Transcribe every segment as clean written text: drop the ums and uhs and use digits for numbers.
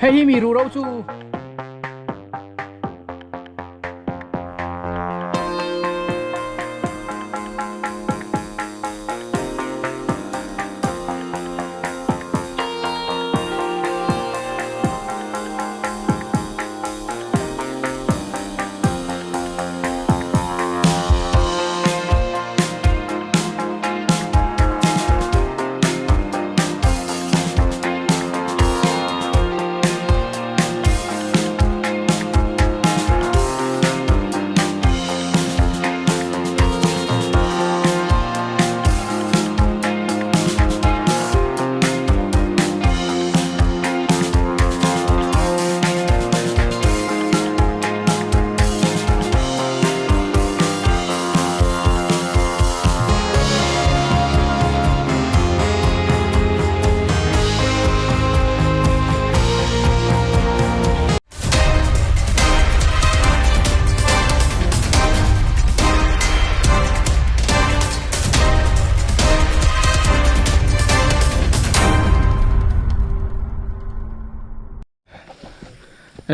Hei hi mi ruhro chu.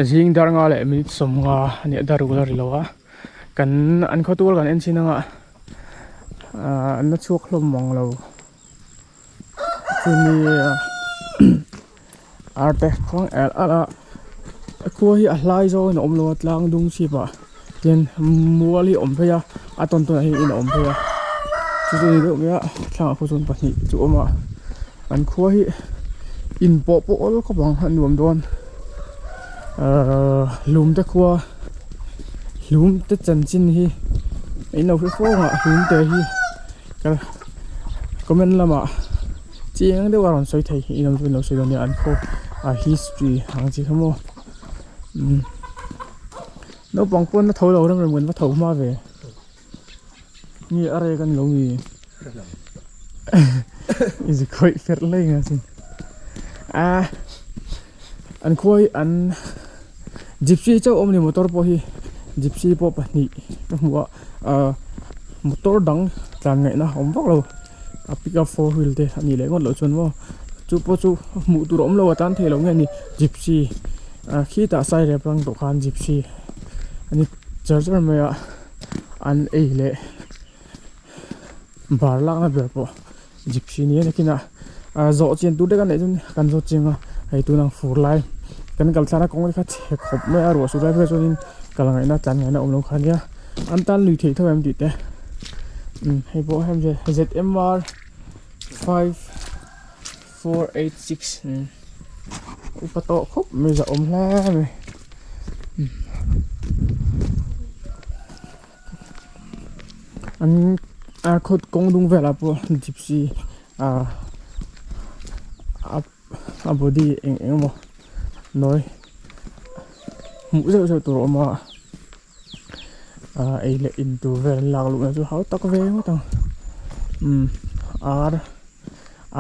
Zing dar nga leh minute 50 a nih a dar ul a ri lo a kan an khawtual kan en chin anga ahh an la chhuak hlawm mang lo. Chumi ar te khuang el al a a khua hi a hlai zawngin a awm lo a tlang dung chhip ah tin mual hi a awm phei a a tawn tawn ah hian in a awm phei a chu chu ni deuh mai a thlang ah pawh chuan pahnih chu a awm a an khua hi in pawh pawh awl khawp ang a nuam dawn ahh hlum te khua hlum te chanchin hi in lo hre fo ang a hlum te hi ka. Comment lamah chiang deuh a rawn sawi thei hi in lo sawi dawn nia an khaw a history ang chi kha maw umm naupang pawn a tho lo rem rem kan va tho hma ve nge a rek a ni lo mi i zi khawih ferh hle ang a sin a an khua hi an gypsy chauh a awm a ni motor pawh hi gypsy pawh pahnih ka hmu a. Ahh motor dang tlan ngaihna a awm vak lo a pick up four wheel te a nih leh ngawt loh chuan maw chu pawh chu hmuh tur a awm lo a tan theih loh nge ni gypsy ah khitah sai rep rang tawh khan gypsy a ni char char mai a an ei leh bar lakna ber pawh gypsy ni a nakinah ah zawh chian tur te kan neih chuan kan zawt chiang a hei tunang fur lai kan kal thlana kawng te kha chhe khawp mai a ruah sur lai phei chuanin kal ngaihna tlan ngaihna awm lo kha ania an tan lui theih tho em tih te umm hei pawh hem zmr 5486 umm upa tawh khawp mai zahawm hle mai. An a khawt kawng dung velah pawh gypsy ah a body eng eng emaw nawi hmuh zeuh zeuh tur a awm a ah ei leh in tur vel an lak luhna chu hau tak ve ngawt ang umm ar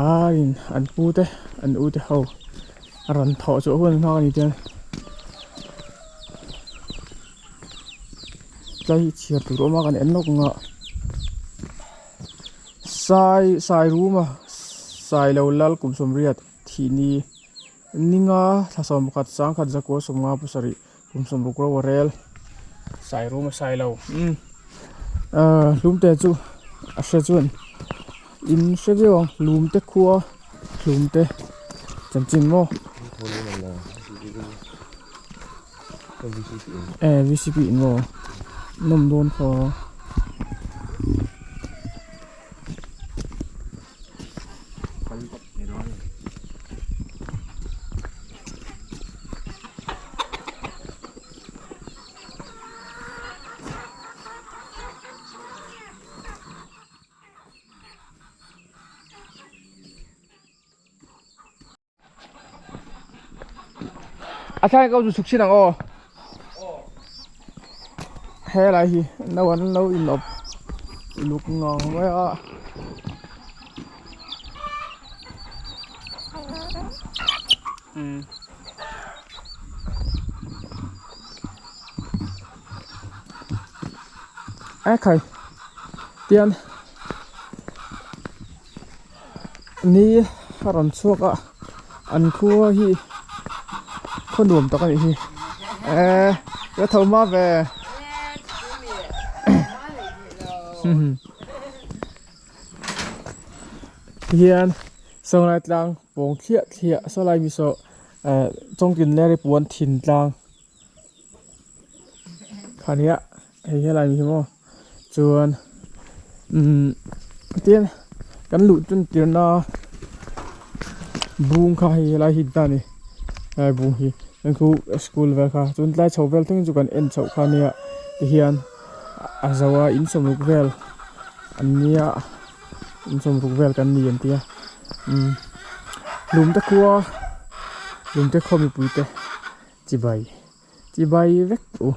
ar in an pu te an u te ho a rawn thawh chhuah hun nghak a ni chuan. Tlai hi chhiar tur awm a kan en lawk ang a sai sai rum a sai lo lal kum sawmriat thih ni ninga thla sawm pakhat sangkhat zakua sawmnga pasarih kum sawmruk ro a rel sai rum a sai lo umm ahh hlum te chu a hre chuan in hre viau ang hlum te khua hlum te chanchin maw. Eh vcp in maw nawm dawn kha A thlai ko chu chhuk chin ang aw helai hi no an lo in awp uluk ngang mai a umm a khai tian Ni a rawn chhuak a an khua hi. Khaw nuam tak a nih hi eh ka tho hma ve tihian sawnglai tlang pawng thliah thliah sawlai mi saw eh chawngtin leh ripuan thin tlang kha nia hei helai mi hi maw chuan umm tin kan luh tun tirna bung kha hei helai hi ta ni helai bung hi chuan khu school vel kha chuan tlai chho vel thleng chu kan en chhoh kha nia tihian a zo a in sawmruk vel an nia in sawmruk vel kan ni an tia umm hlum te khua hlum te khaw mipui te chibai. Chibai vek u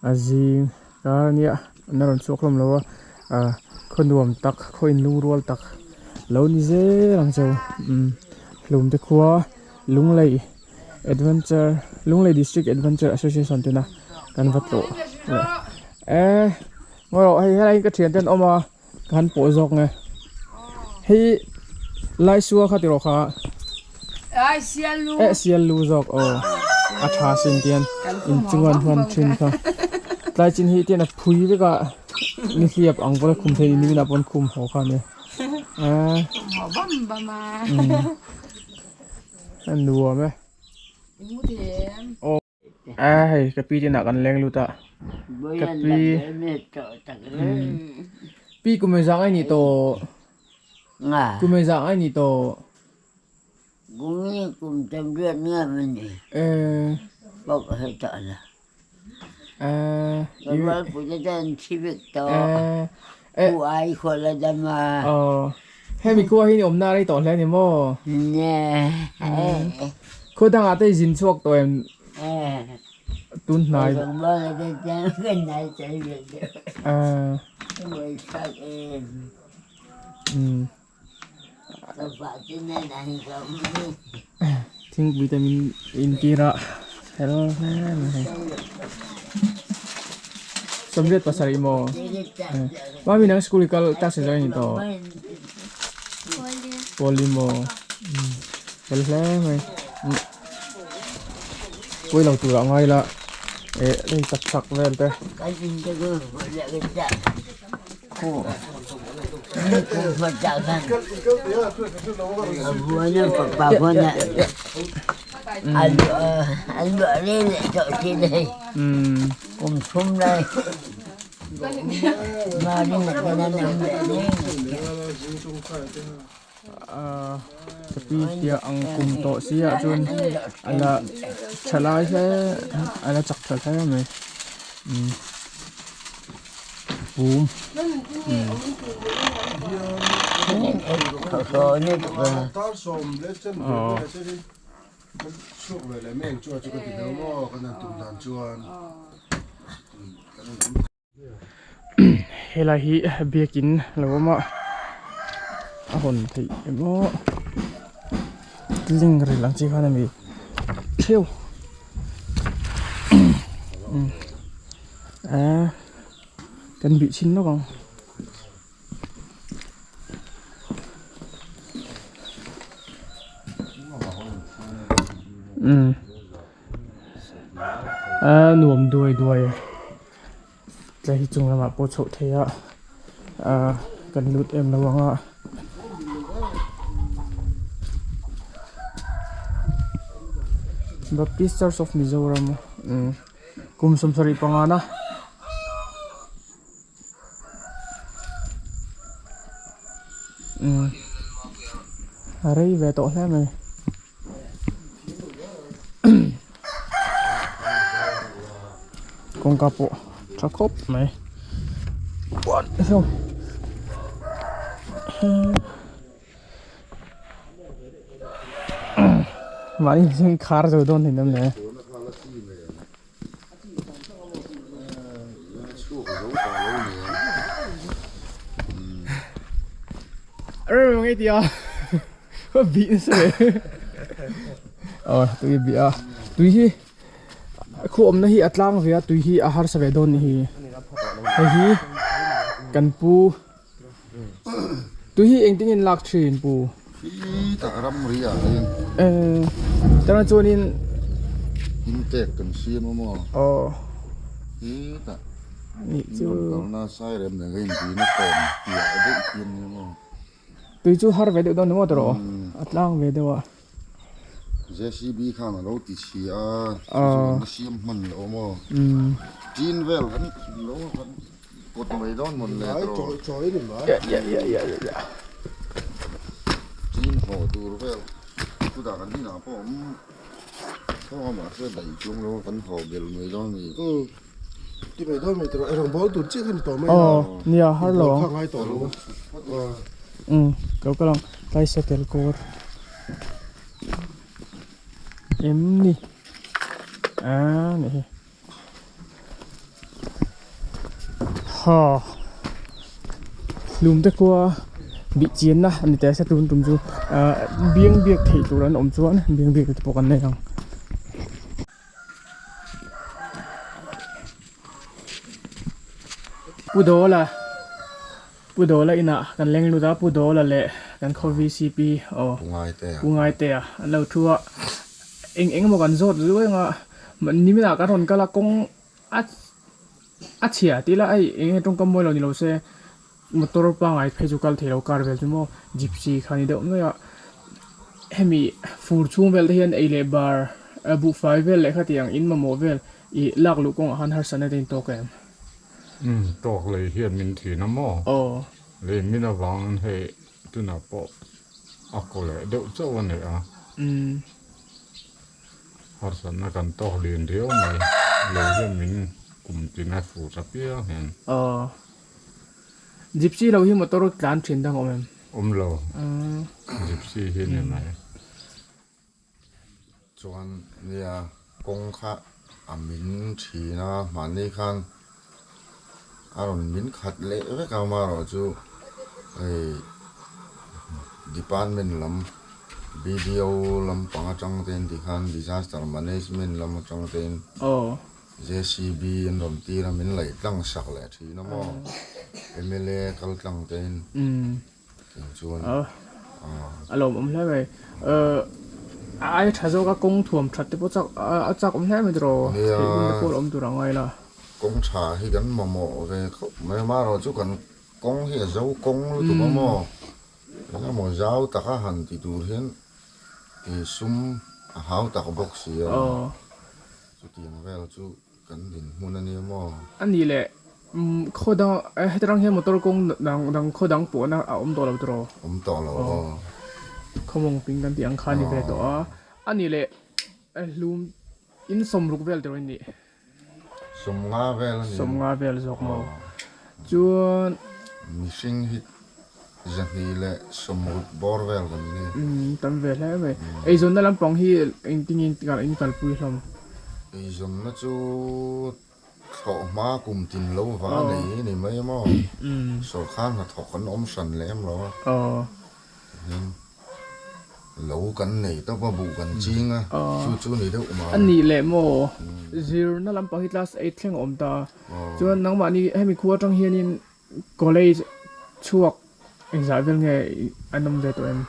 a zing kar ania an rawn chhuak hlawm lo a ah khaw nuam tak khaw in lungrual tak lo ni zel ang chu umm hlum te khua Lunglei adventure Lunglei district adventure association tena kan va tlawh leh eh ngawi rawh hei helai hi ka thian te an awm a. Ka han pawh zawk nge. Hei Laisua kha tiraw kha. Ai sial lu. Eh sial lu zawk aw. A tha sin tian in chungan hman thin kha. Tlai chin hi tian a phui vek a ni hliap ang pawh khum thei ni minah pawn khum haw kha nia. Eh. Khum haw bam bam a. A nuam e. Mu them. Aw. A hei ka pi te inah kan leng lut a ka pi pi kum engzah ngai nih tawh kum engzah ngai nih tawh Hemi khua hi ni awmna rei tawh hle a ni maw? Khua dangah te i zin chhuak tawh em? Tun hnai. Thingpui te min intir a fel hle mai sawmriat pasarih maw mami nang school i kal class i join ni tawh pawli maw fel hle mai pawi lo turah ngai la eh hei chak chak vel te. Ka pi tia ang kum tawh si ah chuan a la tha lai hle a la chak tha hle mai pum Helai hi biakin lo awm a a hawn theih em aw tling ril ang chi khan a ni theuh ah kan bih chhin lawk ang. A nuam duai duai a tlai hi chung lamah pawh chhoh theih a ah kan lut em lo ang a. Baptist Church of Mizoram kum 75 na. Umm a rei ve tawh hle mai kawngka pawh tha khawp mai mahni hian khar zo dawn thin em le. Tui bih a tui hi khu awmna hi a tlang ve a tui hi a harsa ve dawn a ni hi hei hi kan pu tui hi engtin nge an lak thin pu Khi tak ramri ah hian tah chuanin. Intake kan siam a maw? Aw. Hetah Nih chu. In rawn kalna sairem nen ka intuina kawm piah daih khi a nia maw? Tui chu har ve deuh dawn ni maw tawh rawh? A tlang ve deuh a. JCB khan a lo ti chhi a, chu chu kan la siam hman loh a maw? Tin vel kan lo kan pawt mai dawn mawn le tawh rawh? Tin haw tur vel chutah kan inah pawh awm. Thawng a mahse daih chung lo kan haw bel mai dawn a ni. Umm ti mai dawn mai tawh rawng bawl tur chiah kha ni tawh mai a. Aw nia har lo ang. Kha ngai tawh lo. Umm ka kal ang tlai satel kawr em ni ah nih hi. Ha hlum te khua bih chianna a ni teh se tun tum chu ah biang biak theih tur an awm chuan biang biak te pawh kan nei ang. Pu Dawla Pu Dawla inah kan leng lut a Pu Dawla leh kan khaw VCP aw Pu Ngaitea an lo thu a. Eng eng emaw kan zawt zuai ang a, niminah kan rawn kal a kawng a a chhia tih lah hei eng nge tawngkam mawi lo ni lo se motor pangngai phei chu kal thei lo car vel chu maw gypsy kha a ni deuh mai a, hemi fur chhung vel te hian ei leh bar buhfai vel leh khatiang in mamawh vel ih lak luh kawngah khan harsatna te in tawk em? Umm tawk lei hian min thin a maw? Aw. Lei min avangin hei tunah pawh A kaw leh deuh chauh a ni a. Harsatna kan tawk lian riau mai. Lei hian min kum tin a fur ta piang hian. Aw. Gypsy lo hi motor tlan thin dang awm em? Awm lo. Gypsy hi ni mai. Chuan nia kawng kha a min thin a, mahni khan a rawn min khat leh vek a amaherawhchu hei department lam B_D_O lampang atang te an tih khan disaster management lam atang te in J_C_B an rawn tir a min laih tlang sak leh thin a maw M_L_A kal tlang te in. Chuan a lawmawm hle mai a aia tha zawk a kawng thuam that te pawh chak a chak awm hle mai tiraw theih hun te pawh a awm tur ang ngai la. Kawng tha hi kan mamawh ve khawp mai amaherawh chu kan kawng hi a zo kawng lutuk a maw eng emaw zau taka han ti tur hian sum a hau tak bawk si a chutiang vel chu Kan dinhmun a nia maw? A nih leh khaw dang heti rang hian motor kawng dang dang khaw dang pawhna a awm tawh lo tiraw? Awm tawh lo aw. Khaw mawng ping kan tih ang kha a ni ve tawh a. A nih leh hlum in sawmruk vel tiraw in nih? Sawmnga vel a ni. Sawmnga vel zawk maw? Chuan. Mihring hi zahnih leh sawmruk bawr vel kan ni. Umm tam ve hle mai. Eizawnna lampang hi engtin nge in kalpui hlawm? Eizawnna chu thlawh hma kum tin lo va nei ni mai maw? Sawrkar hnathawk an awm hran lem lo a. Tin, lo kan nei tawp a, buh kan ching a, chu chu ni deuh mai. A nih leh maw? Zirna lampang hi class eight thleng a awm ta a. Chuan nangmahni hemi khua atang hianin College chhuak engzah vel nge an awm ve tawh em?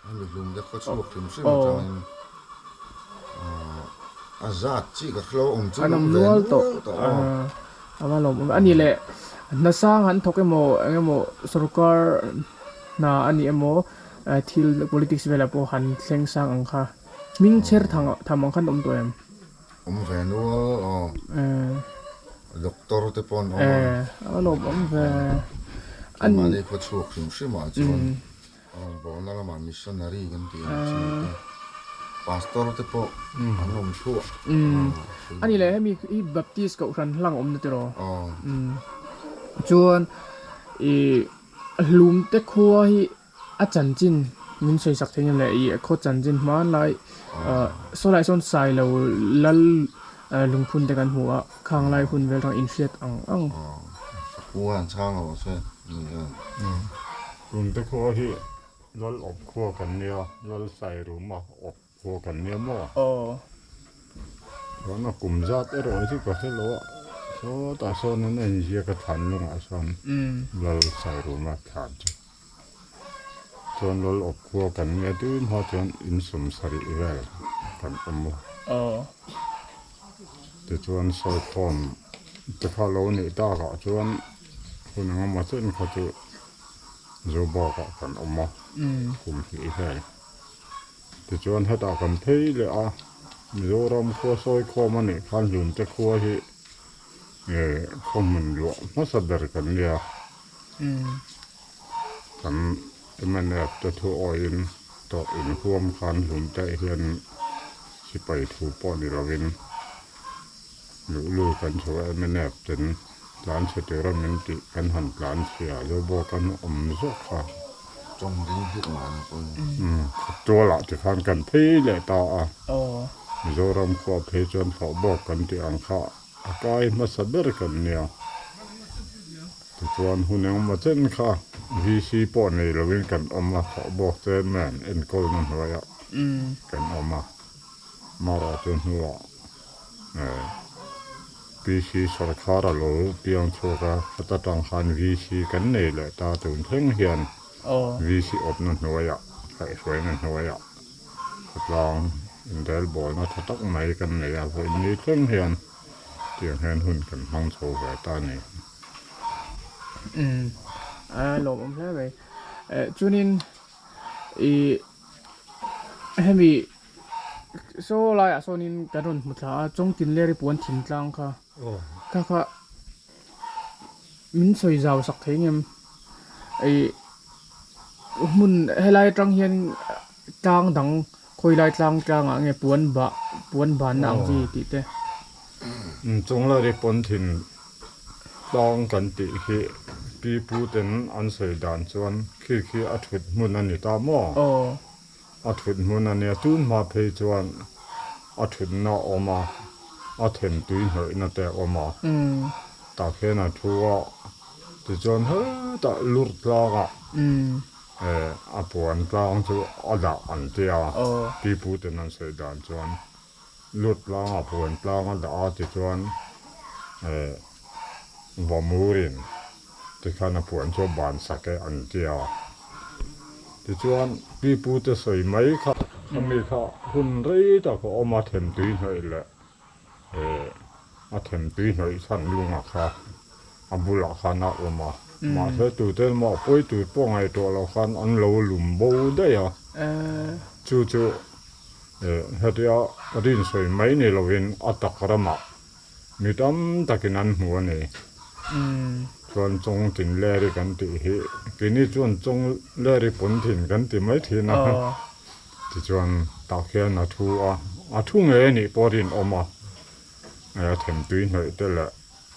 Hemi hlum te khaw chhuak hrim hrim atangin a zat chi ka hre lo awm chu an awm ve nual tawh a. A va lawm awm ani leh hna sang an thawk emaw eng emaw sorkar hna a ni emaw thil politics velah pawh han thleng sang ang kha hming chher tham ang khan awm tawh em? Awm ve nual aw. Doctor te pawh an awm a. A lawm awm ve. Keimahni khaw chhuak hrim hrim ah chuan rawngbawlna lamah missionary kan tih ang chi te pastor te pawh an awm thluah. Ani leh hemi hi Baptist kohhran hlang awmna tiraw? Chuan i hlum te khua hi A chanchin min sawi sak thei ngem le ih khaw chanchin hmanlai ah saw lai sawn sailo lal lungphun te kan hmu a khang lai hun vel rang inhriat ang ang. Pu han chhang rawh se ni a. Tun te khua hi lal awp khua kan nia lal sai ruma awp khua kan nia maw? Aw. Chuan a kum zat erawh hi ka hre lo a sawtah sawn an inziak a thlan lungah sawn lal sai ruma thlan chu. Chuan lal awp khua kan nia tun hma chuan in sawm sarih vel kan awm a. Tichuan sawikhawm te kha lo nih takah chuan hun eng emaw chen kha chu Zobawkah kan awm a, kum hnih vel. Tichuan hetah kan phei leh a, Mizoram khua sawikhawm a nih khan Hlunte khua hi khaw hmun luah hmasa ber kan nia. Kan mnf te thu awiin tawrh inhuam khan hlumte hian sipai thu pawh ni lovin luhlul kan chho a, mnf ten tlan chhe tura min tih kan han tlan chhia zo bawk an awm zawk kha. Tawng ding hek mai ang pawh ni. Tualah te khan kan phei leh ta a, Mizoram khua phei chuan hlawh bawk kan tih ang kha a kai hmasa ber kan nia. Tichuan hun engemaw chen kha VC pawh nei lovin kan awm a, thawh bawk chairman enkawlna hnuaiah kan awm a. Mara chu hnuah PC sawrkhar a lo piang chhuak a, khata tang khan VC kan nei leh ta tun thleng hian VC awpna hnuaiah, kaihhruaina hnuaiah khawtlang inrelbawlna tha tak mai kan nei a, vawiin ni thleng hian tiang hian hun kan hmang chho ve ta a ni. Umm a lawmawm hle mai. Chuanin ih hemi saw laiah sawnin kan rawn hmu thla a Chawngtin Leri puan thim tlang kha kha kha min sawi zau sak thei ngem ih hmun helai atang hian tlang dang khawi lai tlang tlangah nge puan bah puan banna ang chi tih te. Chawngleri puan thim Tlang kan tih hi pi pu ten an sawi dan chuan khi khi a thut hmun a ni ta maw? A thut hmun a nia tun hma phei chuan a thutna a awm a, a them tui hnawihna te a awm a, tah khian a thu a, tichuan hetah lur tlangah a puan tlang chu a dah an tia pi pu ten an sawi dan chuan. Lut tlangah puan tlang a dah a tichuan eh Vamurin tikhan a puan chu a ban sak e an ti a. Tichuan pipu te sawi mai kha khami kha hun rei tak a awm a them tui hnawih leh eh a them tui hnawih chhan lunga kha a bulah khan a awm a. Mahse tute emaw a pawi tur pawh ngaihtuah loh khan an lo lum bo daih a. Chu chu Hetia rinsawi mai ni lovin a tak ramah mi tam takin an hmu a ni. Chuan Chawng Tinleri kan tih hi keini chuan Chawng Leri pawn thin kan ti mai thin a. Tichuan tah khian a thu a, a thu ngei a nih pawh rinawm a, a themtui hnawih te leh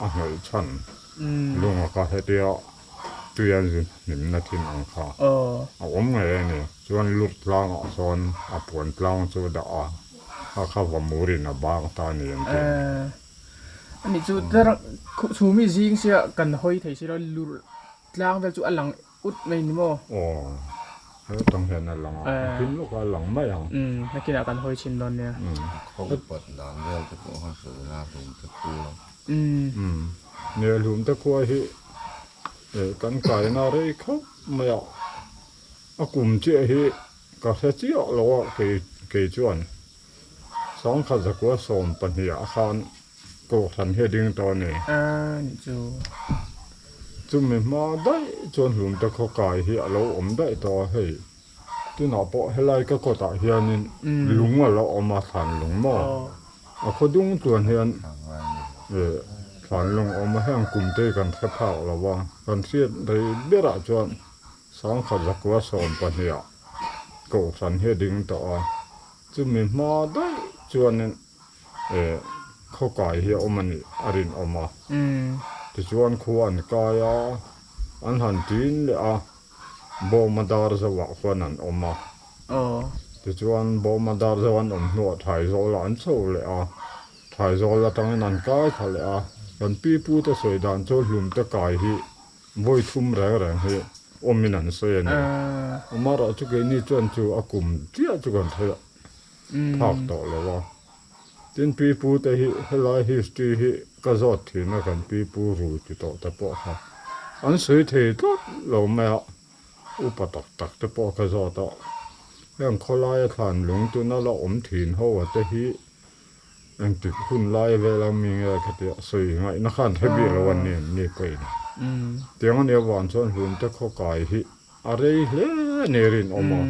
a hnawih chhan lunga kha hetia tui a hlimna thin ang kha a awm ngei a ni. Chuan lut tlangah sawn a puan tlang chu a dah a, kha kha va murin a bang ta a ni an ti. Ani chu chhumi zing sia kan hawi thei silo lur tlang vel chu a lang ut mai ni maw? Aw, he tang hian a lang a, a hlim lawk a a lang mai ang. Umm, nakinah kan hawi chhin dawn nia. Khaw upat dan vel te pawh khan sawi la hlum te khua. Umm, nia hlum te khua hi kan kaina rei khawp mai a, a kum chiah hi ka hre chiah lo a kei kei chuan sangkhat zakua 12 ah khan Kohhran hi a ding tawh a ni. A nih chu. Chumi hma daih chuan hlumte khawkai hi a lo awm daih tawh a hei. Tunah pawh helai ka kawtah hianin lung a lo awm a, thlan lung maw? A khaw dung chuan hian thlan lung a awm a, heng kum te hi kan hre phak lo a, kan hriat rei berah chuan sangkhat zakua 12 ah Kohhran hi a ding tawh a, chumi hma daih chuanin Khawkai hi a awm a nih a rinawm a. Tichuan khua an kai a, an han tin leh a, Bawma dar zoah khuan an awm a. Tichuan Bawma dar zo an awm hnuah Thaizawlah an chho leh a, Thaizawl atangin an kai thla leh a. Kan pi pute sawi dan chu hlumte kai hi vawi thum reng reng hi awmin an sawi a ni. Amaherawhchu keini chuan chu a kum chiah chu kan hre phak tawh lo a. Tin pi pu te hi helai history hi ka zawt thin a kan pi pu rui ti tawh te pawh kha an sawi thei tlat lo mai a, upa tak tak te pawh ka zawt a, heng khawlaia thlan lung tuna la awm thin ho a te hi. Engtik hun lai vel a mi nge khatia sawi ngaihna khan hre bik lo an ni an ni pawhin. Tiang a nih avang chuan hlumte khaw kai hi a rei hle a ni rinawm a.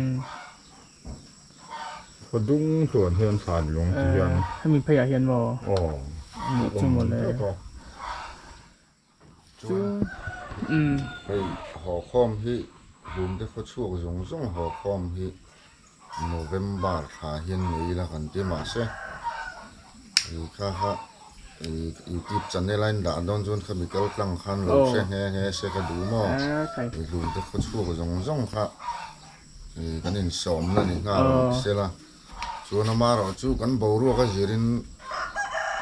Khaw dung hluan hian thlan lung ti hian. Hemi pheiah hian maw? Aw. Nih chu mawle. Chuan hei haw khawm hi hlumte khaw chhuak zawng zawng haw khawm hi November thla hian nei ila kan ti mahse i kha kha i youtube channel a in dah dawn chuan khami kal tlang khan lo hre nghe nghe se ka duh maw i hlumte khaw chhuak zawng zawng kha i kan insawmna ni nghal sela. Chuan amaherawh chu kan boruak a zirin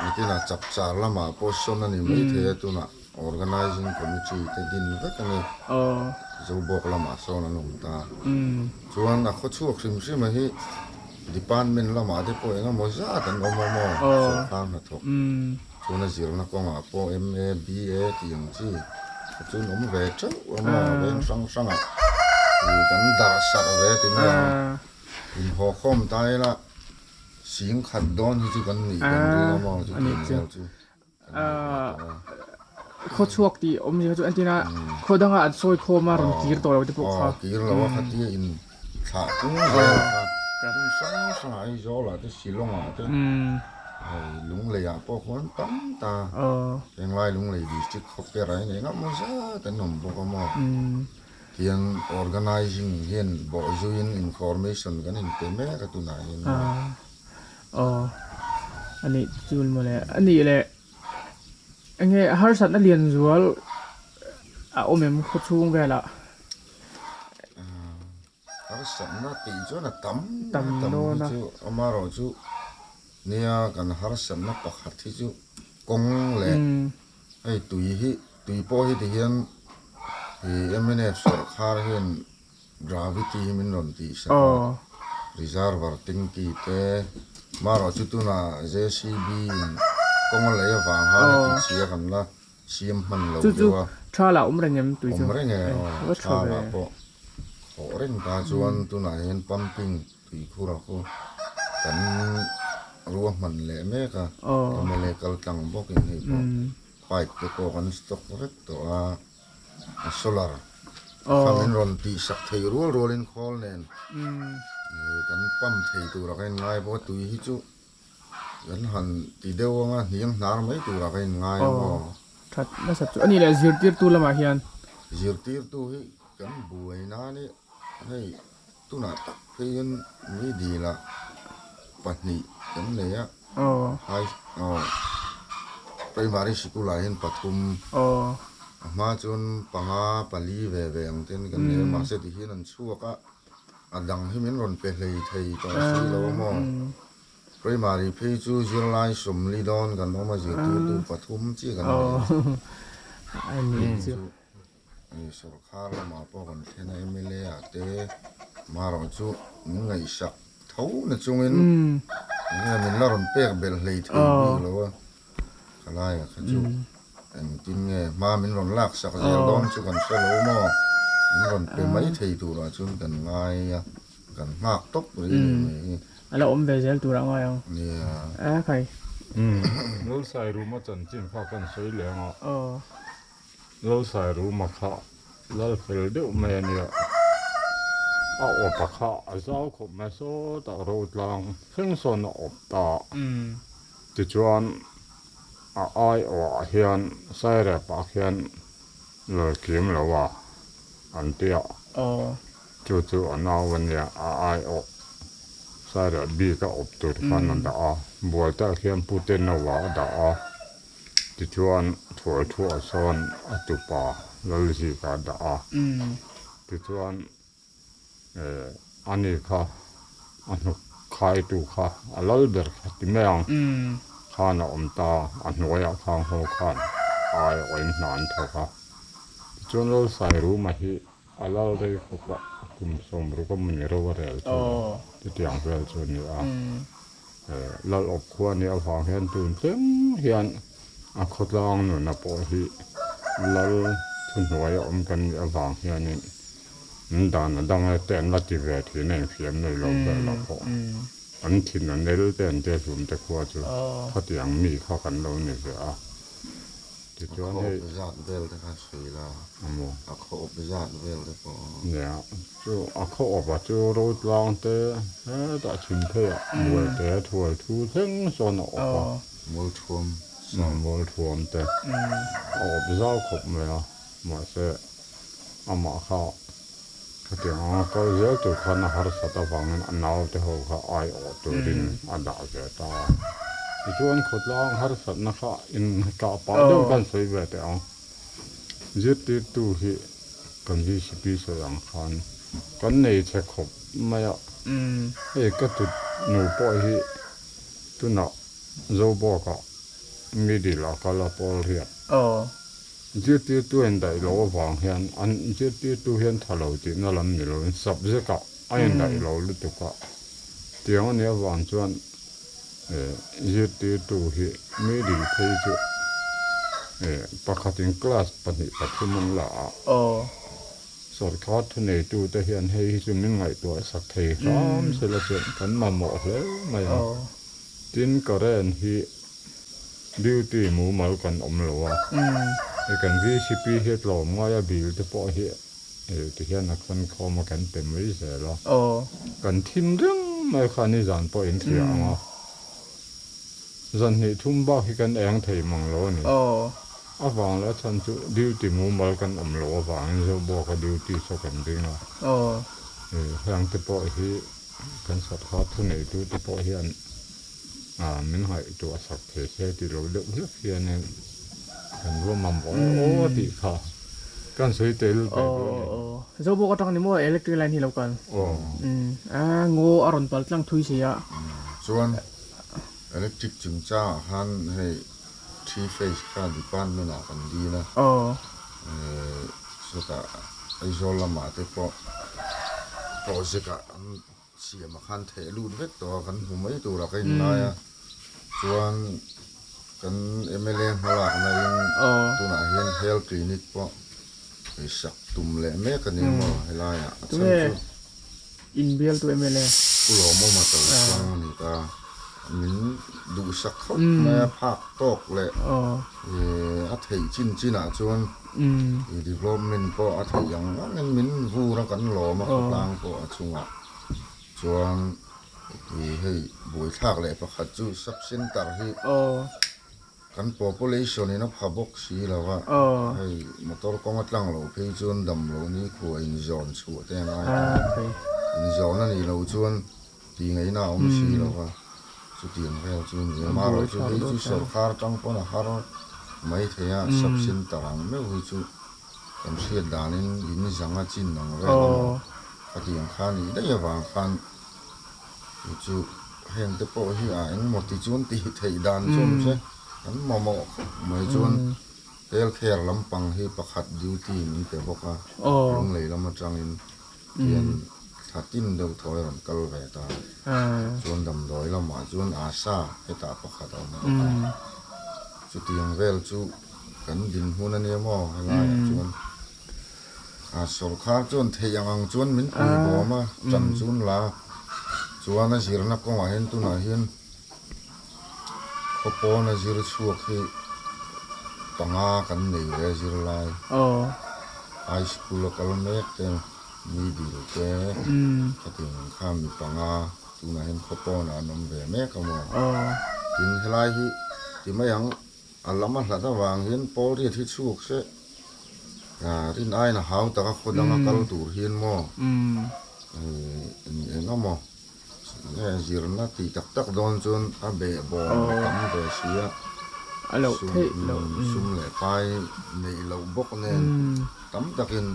nitinah chapchar lamah pawh sawn a ni maithei a, tunah Organising Committee te din vek a ni. Zobawk lamah sawn an awm ta. Chuan a khawchhuak hrim hrim a hi Department lamah te pawh eng emaw zat an awm a maw sawrkar hnathawk. Chuan a zirna kawngah pawh MA, BA tih ang chi kha chu an awm ve teuh a maw veng hrang hrangah kan darh sarh ve ti mai ang. Inhaw khawm ta ila sing khat dawn hi chu kan nih kan ring a maw chu tih vel chu kan nih ve tawh a. Khaw chhuak tih awmzia chu entin a khaw danga an sawi khawm a rawn kir tawh lo te pawh kha. Aw kir lo a khatia in thlah tung zel kha hmun hrang hrang ah Aizawl ah te Shillong ah te hei Lunglei ah pawh khuan tam ta henglai Lunglei district khawper ah hian engemaw zat an awm bawk a maw. Hian organizing hian bawhzuiin information kan inpe mek a tunah hian maw. Aw anih chu mawle anih leh enge harsatna lian zual a awm em khaw chhung velah. Harsatna tih chuan a tam a tam hi chu amaherawh chu nia kan harsatna pakhat hi chu kawng leh hei tui hi tui pawh hi tihian ih mnf sawrkhar hian gravity hi min rawn tih sak a reservoir tanky te marawh chu tunah jcb in kawng a lei avang khan a ti chhia kan la siam hman lo deuh a. Chu chu tha lah awm reng em tui chu? Awm reng e aw tha lah pawh khawh reng ta chuan tunah hian pumping tuikhur a khu kan ruahman leh mek a mla kal tlang bawkin hei pawh pipe te pawh kan stock vek tawh a a solar kha min rawn tih sak thei rual rualin khawl nen kan pump thei tur a ka inngai bawk a tui hi chu Kan han ti deuh anga hniang hnar mai turah ka inngai a maw? That nasa chu a nih leh zirtirtu lamah hian. Zirtirtu hi kan buai nan i hei tunah tak phei hian mi dilah pahnih kan nei a, high aw primary sikul ah hian pathum a hma chuan panga pali ve ve ang ten kan nei a mahse tihian an chhuak a. A dang hi min rawn pe hlei thei tawh si lo a maw? Primary phei chu zirlai sawmli dawn kan awm a zirtirtu pathum chiah kan nei a. Chu sawrkhar lamah pawh kan thlen a mla ah te marawh chu min ngaihsak tho na chungin enge min la rawn pek belh hlei thei bik lo a. Khalaia kha chu engtin nge hma min rawn lak sak zel dawn chu kan hre lo maw? Min rawn pe mai thei turah chuan kan ngai a, kan nghak tawp rih a ni mai hi. A la awm ve zel turah ngai ang. Nia. A khai. Lawlsai Ruma chanchin kha kan sawi leh ang a. Lawlsai Ruma kha lal fel deuh mai a nia. A awpa kha a zau khawp mai sawtah rotlang thleng sawn a awp ta. Tichuan, a aiawhah hian Sairepah khian lawlkim lo a an ti a, chu chu a nau a nia, a aiawh Sairep bik a awp tur khan a dah a, Bualtah khian Pu Tenoa a dah a, tichuan Thuaithuah sawn a tupa Lalzika a dah a, tichuan Ani kha a hnuk khaitu kha a lal ber kha ti mai ang khan a awm ta, a hnuaiah khang ho khan ai awin hna an thawk a. Tichuan Lalsairuma hi a lal rei khawp a, kum sawmruk a mawni ro a rel chu chutiang vel chu a ni a. Lal awp khua nih avang hian tun thleng hian a khawtlang nuna pawh hi lal thuhnuai a awm kan nih avang hianin an dan a dang e te an la ti ve thin a infiam nei lo vel a pawh. An thin a nel te an tia hlum te khua chu khatiang mi kha kan lo ni ve a. Tichuan hei. A khaw awp zat vel te kha sawi la. Amaw. A khaw awp zat vel te pawh. Nia, chu a khaw awp ah chu Rotlang te hetah chhim phei ah mual te thuai thu thleng sawn a awp a. Mualthuam. Mualthuam te a awp zau khawp mai a, mahse amah kha Khatiang anga kal zel tur khan a harsat avangin a naute ho kha aiawh turin a dah ve ta a. Tichuan khawtlang harsatna kha inkah pah deuh kan sawi ve teh ang. Zirtirtu hi kan VCP sawi ang khan kan nei chhe khawp mai a. Hei ka tut nu pawh hi tunah Zobawkah middle a kal a pawl riat. Zirtirtu a indaih loh avang hian an zirtirtu hian tha lo tihna lam ni loin subject ah a indaih lo lutuk a, tiang a nih avang chuan zirtirtu hi middle phei chu pakhatin class pahnih pathum an la a, sorkar thuneitute hian hei hi chu min ngaihtuah sak thei hram sela chuan kan mamawh hle mai a, tin current hi. Duty mumal kan awm lo a, hei kan VCP hi a tlawm ngai a, bill te pawh hi ti hian a khawn khawm a kan pe mai zel a, kan thim reng mai kha nizan pawh in hria ang a, zan hnih thum bak hi kan eng thei mang lo a ni. A vang leh a chhan chu duty mumal kan awm loh avangin Zobawka duty saw kan ring a, heng te pawh hi kan sawrkar thuneitu te pawh hian Min ngaihtuah sak thei se ti lo deuh hlek hianin kan va mamawh e aw tih kha kan sawi tel ve dawn a ni. Zobawk atang ni maw electric line hi lo kal. A ngaw a rawn pal tlang thui si a. Chuan electric chungchangah khan hei three phase kha department ah kan dil a. Chutah Aizawl lamah te pawh project ah an Siama khan theh lut vek tawh a, kan hmu mai turah ka inlai a, chuan kan mla hmalakna in tunah hian health clinic pawh sak tum leh mek a ni maw helaiah a chhan chu Inbialtu mla Pu Lawmawma to chuang a ni ta, min duhsak khawp mai a, phak tawk leh a theih chin chinah chuan I development pawh a theih ang angin min vur a kan lawm a khawtlang pawh a chungah chuan i hei buaithlak leh pakhat chu sub center hi kan population in a pha bawk si lo va hei motor kawng a tlang loh phei chuan dam loh ni khua in zawn chhuah te a ngai ta in zawn a nih loh chuan tih ngaihna a awm si lo va, chutiang vel chu ni a, marawh chu hei chu sawrkar atang pawn a har mai thei a, sub center ang meuh hi chu kan hriat danin in zang a chin ang vel emaw khatiang kha nih daih avang khan chu chu heng te pawh hi a engemaw ti chuan tih theih dan chu awm se kan mamawh khawp mai chuan health care lampang hi pakhat duty min pe bawk a, lunglei lam atangin. Hian thla tin deuh thaw a rawn kal ve ta. Chuan damdawi lamah chuan Asa hetah pakhat a awm bawk a. Chutiang vel chu kan dinhmun a nia maw helaiah chuan a sawrkhar chuan theih ang ang chuan min pui bawm a, tan chun la chuan a zirna kawngah hian tunah hian khawpawn a zir chhuak hi panga kan nei ve a zirlai high school a kal mek te middle te khatiang ang kha mi panga tunah hian khawpawnah an awm ve mek a maw tin helai hi ti mai ang a lam a hlat avang hian pawl riat hi chhuak se rin aiin a hau tak a khaw danga kal tur hian maw eng emaw. Nge zirna tih tak tak dawn chuan a behbawm a tam ve si a, sum leh pai neih loh bawk nen tam takin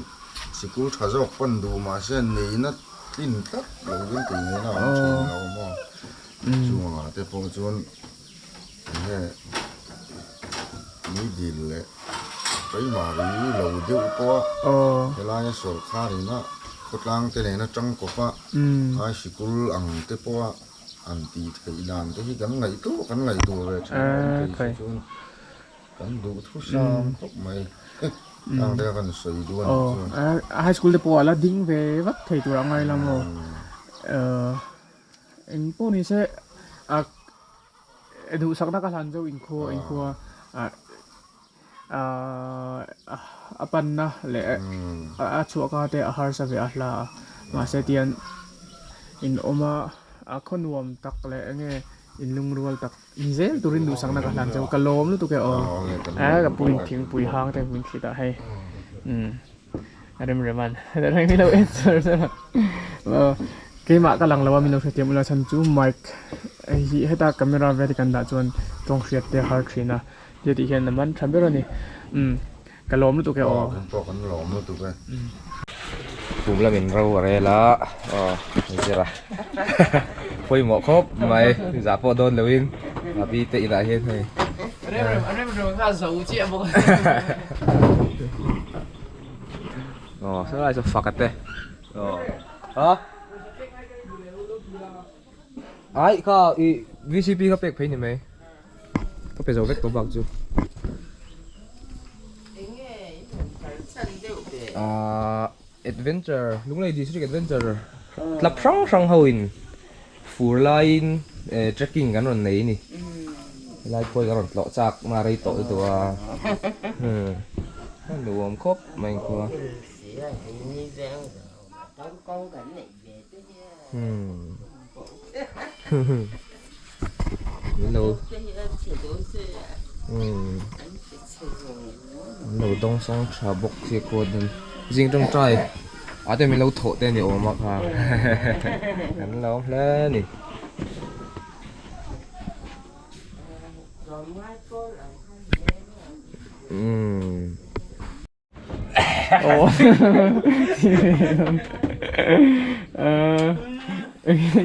sikul tha zawk pan duh mahse neihna tlin tlat lo in tih ngaihna a awm thin lo maw? Chungah te pawh chuan nge middle leh primary lo deuh pawh a helaia sawrkhar ina khawtlang te nena tangkawp a high sikul ang te pawh a an tih theih dan te hi kan ngaihtuah kan ngaihtuah ve thin a awm thei si chuan kan duh thu sang khawp mai tang te kan sawi duh a nih chuan high school te pawh a la ding ve vak thei tur a ngai la maw. Eng pawh ni se ah duhsakna ka hlan zauh inkhua inkhua ah ah a panna leh a chhuah ka te a harsa ve a hla a mahse tihian in awm a a khaw nuam tak leh enge in lungrual tak ni zel turin duhsakna ka hlan zauh ka lawm lutuk e aw a ka pu in thingpui hang te min thlit a hei umm. Rem rem an reng ni lo en char char a keimah ka lang lo a min lo hrethiam ula chhan chu mic hi heta camera vel hi kan dah chuan tawng hriat te a har thin a heti tih hian a man tha ber a ni umm ka lawm lutuk e aw. Kan pawh kan lawm lutuk e. Kum lamin ro a rel a aw zir a pawimawh khawp mai zah pawh dawn loin a pi te inah hian hei. Rem rem rem rem kha zo chiah bawk. Aw saw lai saw fak a te aw ha ai kha i vcp kha pek phei ni mai ka pe zo vek tawh bak chu ah adventure Lunglei district adventure club hrang hrang ho in fur laiin eh trekking kan rawn nei a ni helai pawh hi kan rawn tlawh chak na rei tawh lutuk a a nuam khawp mai ang khua min lo an lo dawng sawng tha bawk sia khuan in zing tawngtai ah te min lo thawh te a ni awm a kha an lo awm hle a ni.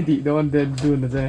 Tih dawn te dun a che.